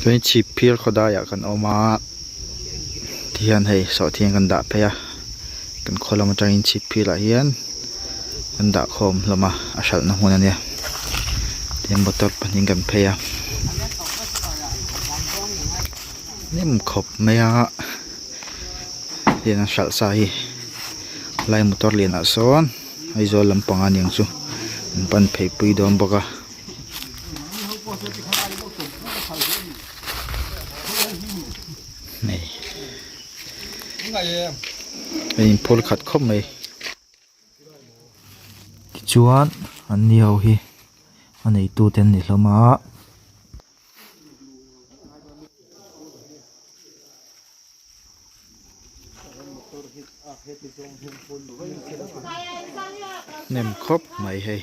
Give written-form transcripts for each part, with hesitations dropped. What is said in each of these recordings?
Chuan chhip phir khaw daiah kan awm a tihian hei sawhthing kan dah phei a kan khaw lam atangin chhip phirah hian kan dah khawm hlawm a a hralhna hmun ania tihian motor pahnih kan phei a hnem khawp mai a tihian a hralh sa hi lai motor lianah sawn Aizawl lampang aniang chu an pan phei pui dawn bawk a. Hei a inphur khat khawp mai tichuan an ni ho hi a neitu te an ni hlawm a. Hnem khawp mai hei.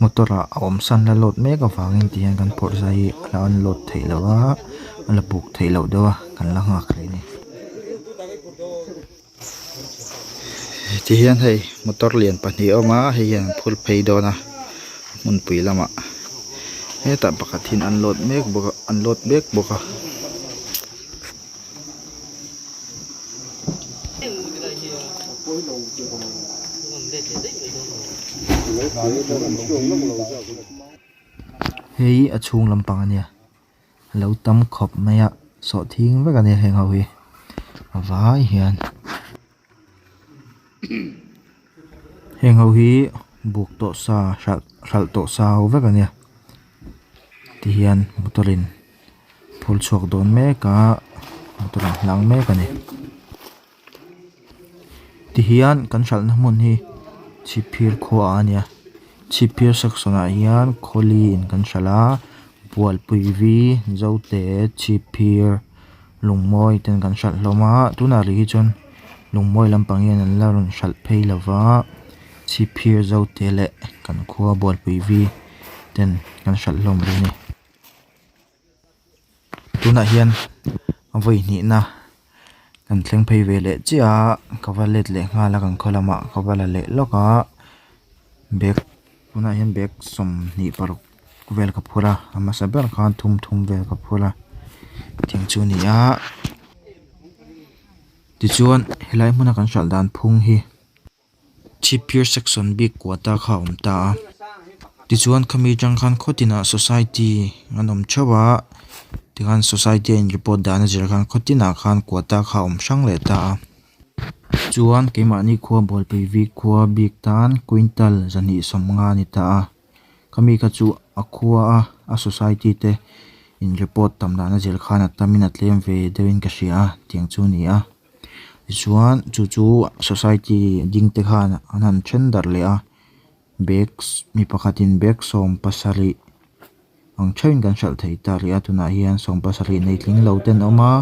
Motor ah a awm san la load mek avangin ti hian kan phawrh zai hi a la unload theih loh a a la buk theih loh deuh a kan la nghak hle a ni. Tihian hei motor lian pahnih a awm a hei hian an phur phei dawn a hmunpui lamah hetah pakhat hian an load mek bawk a an load mek bawk a. Hei a chhung lampang a nia. A lo tam khawp mai a sawhthing vek a nia heng ho hi a vai hian heng ho hi buk tawh sa hralh hralh tawh sa ho vek a nia tihian motor in phur chhuak dawn mek a motor an hlang mek a ni. Tihian kan hralhna hmun hi chhipphir khua a nia chhipphir section ah hian khawli in kan hralh a bualpui vi zote chhipphir lungmawi ten kan hralh hlawm a tunah rih hi chuan lungmawi lampang hian an la rawn hralh phei lo va chhipphir zote leh kan khua bualpui vi ten kan hralh hlawm rih a ni. Tunah hian vawi hnihna kan thleng phei ve leh chiah a ka va let leh nghal a kan khaw lamah ka va la leh lawk a bag tunah hian bag 25 vel ka phur a a hmasa ber khan thum thum vel ka phur a tiang chu a ni a tichuan helai hmuna kan hralh dan phung hi. Chhipphir section bik quota kha a awm ta a tichuan khami atang khan khaw tinah society an awm theuh a tikhan society a in report dan a zir khan khaw tinah khan quota kha a awm hrang leh ta a chuan keimahni khua bualpui vik khua bik tan quintal 250 a ni ta a khami kha chu a khua a a society te in report tam dan a zir khan a tamin a tlem ve deuhin ka hria a tiang chu a ni a. Tichuan chu chu society ding te khan an han then darh leh a bag mi pakhatin bag 70 ang theuhin kan hralh thei ta rih a tunah hian 70 nei tling lo te an awm a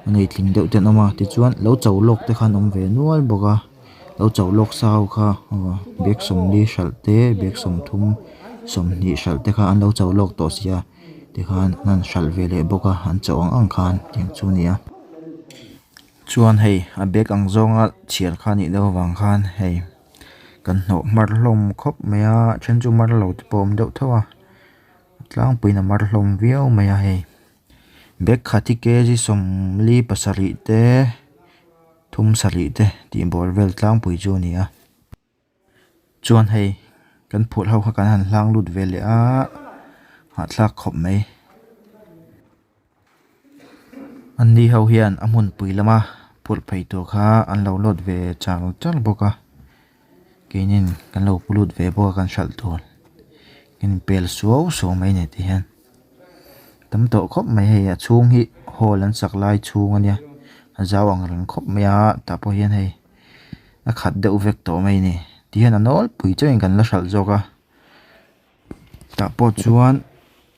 a nei tling deuh te an awm a tichuan lo cho lawk te kha an awm ve nual bawk a lo cho lawk sa ho kha bag 40 hralh te bag 30 20 hralh te kha an lo cho lawk tawh sia tikhan an han hralh ve leh bawk a an cho ang ang khan tiang chu a ni a. Chuan hei a bag ang zawnga chhiar kha anih deuh avang khan hei kan hnawh mar hlawm khawp mai a a then chu mar lo te pawh a awm deuh tho a tlangpuiin a mar hlawm viau mai a hei bag khat hi kg 47 te 37 te tih bawr vel tlangpui chu a ni a. Chuan hei kan phurh ho kha kan han hlang lut ve leh a hahthlak khawp mai. An ni ho hian a hmunpui lama phurh phei tur kha an lo load ve char char bawk a keinin kan lo pu lut ve bawk a kan hralh tur kan inpel suau suau mai a ni ti hian tam tawh khawp mai hei a chhung hi hall an sak lai chhung a nia a zau ang reng khawp mai a tah pawh hian hei. A khat deuh vek tawh mai a ni tihian a nawlpui chauhin kan la hralh zawk a tah pawh chuan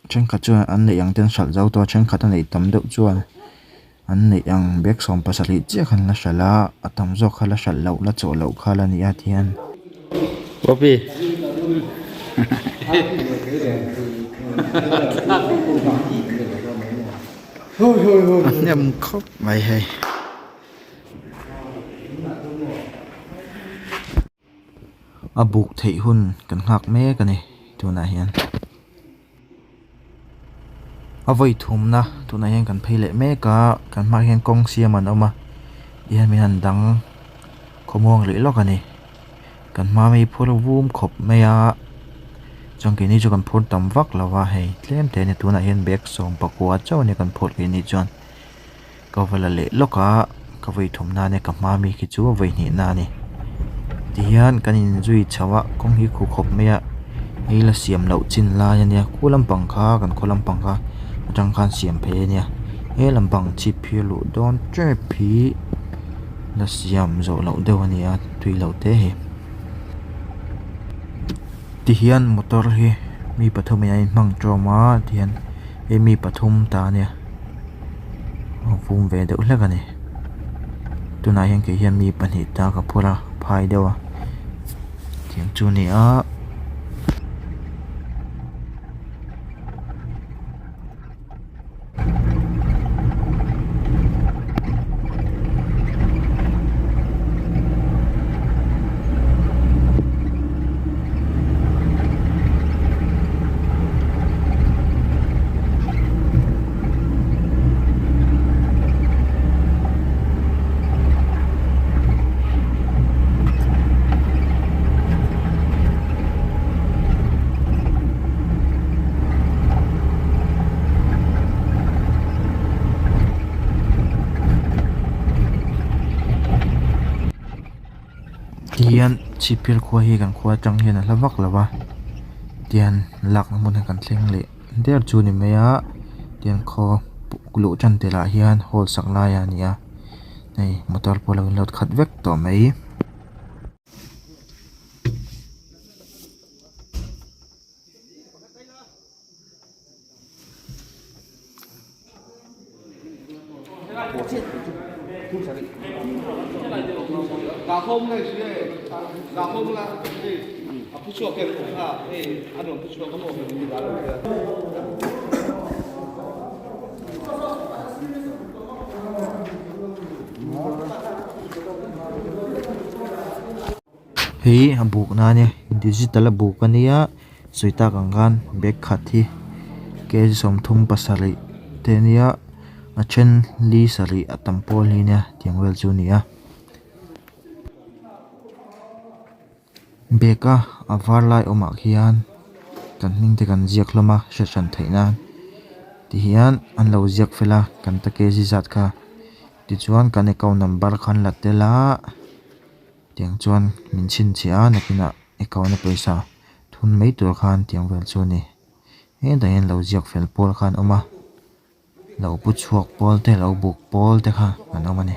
thenkhat chuan an neih ang te an hralh zo tawh a thenkhat a neih tam deuh chuan an neih ang bag 70 chiah kha an la hralh a a tam zawk kha la hralh loh la chawh loh kha la ni a tihian. Poppy A hnem khawp mai hei. A buk theih hun kan nghak mek a ni. tunah hian. A vawi thumna tunah hian kan phei leh mek a kan hmaah hian kawng siam an awm a tihian min han dang khawmuang rih lawk a ni kan hma mi phur vum khawp mai a chuan keini chu kan phur tam vak lo va hei tlem te a ni tunah hian bag sawm pakua chauh a ni kan phurh keini chuan. Ka va la leh lawk a, ka vawi thumna ania ka hma mi khi chu vawi hnihna a ni. Tihian kan inzui chho a, kawng hi khu khawp mai a, hei la siam loh chin lai ania khu lampang kha kan khaw lampang kha atang khan siam phei ania he lampang chhip phir luh dawn tep hi la siam zawh loh deuh a ni a tui loh te hi. Tihian motor hi mi pathum in an inhmang tawm a tihian hei mi pathum ta ania. A vum ve deuh hlek a ni tunah hian kei hian mi pahnih ta ka phur a phai deuh a tiang chu a ni a. Tihian chhipphir khua hi kan khua atang hian a hla vak lo va tihian lakna hmun hi kan thleng leh der chu a ni mai a tihian khaw luh tan tel ah hian hall sak lai a ni a hei motor pawh a lo in load khat vek tawh mai. Hei a buk na ania digital a buk ania sawi tak ang khan bag khat hi kg sawmthum pasarih te ania a then li sarih a tam pawl hi ania tiang vel chu a ni a bag a a var lai awmah khian kan hming te kan ziak hlawm a hriat hran theih nan tihian an lo ziak fel a kan ta kg zat kha tichuan kan account number kha an la tel a. Tiang chuan min chhinchhiah a nakinah account a pawisa thun mai tur khan tiang vel chu a ni. Hetah hian lo ziak fel pawl kha an awm a, lo pu chhuak pawl te lo buk pawl te kha an awm a ni.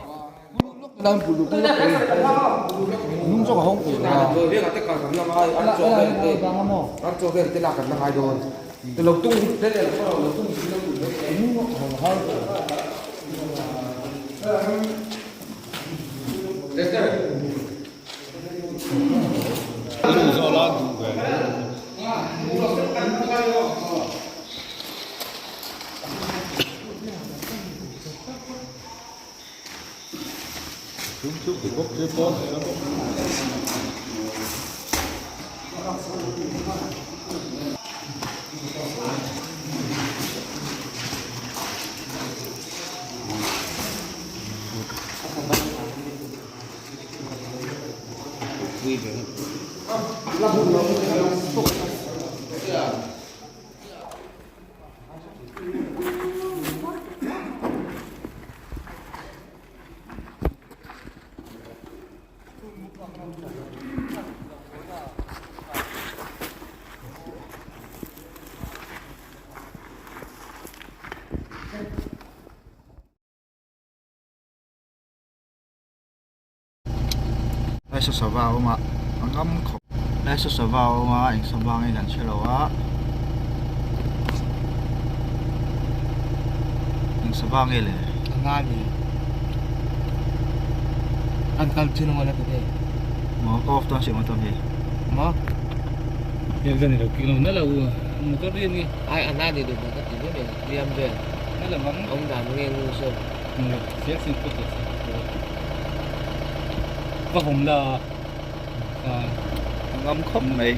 Lai saw sava a awm a a ngam khawp lai saw sava a awm a eng sava nge kan hre lo a eng sava nge le a nga ni an kal chin ang la te maw ka off dawn si motor hi maw lo na lo motor rian nge ai ana ni do ka ti ve liam vel na lo mang om dan nge ngu so siak sin ko te va hom la ngam khawp mai.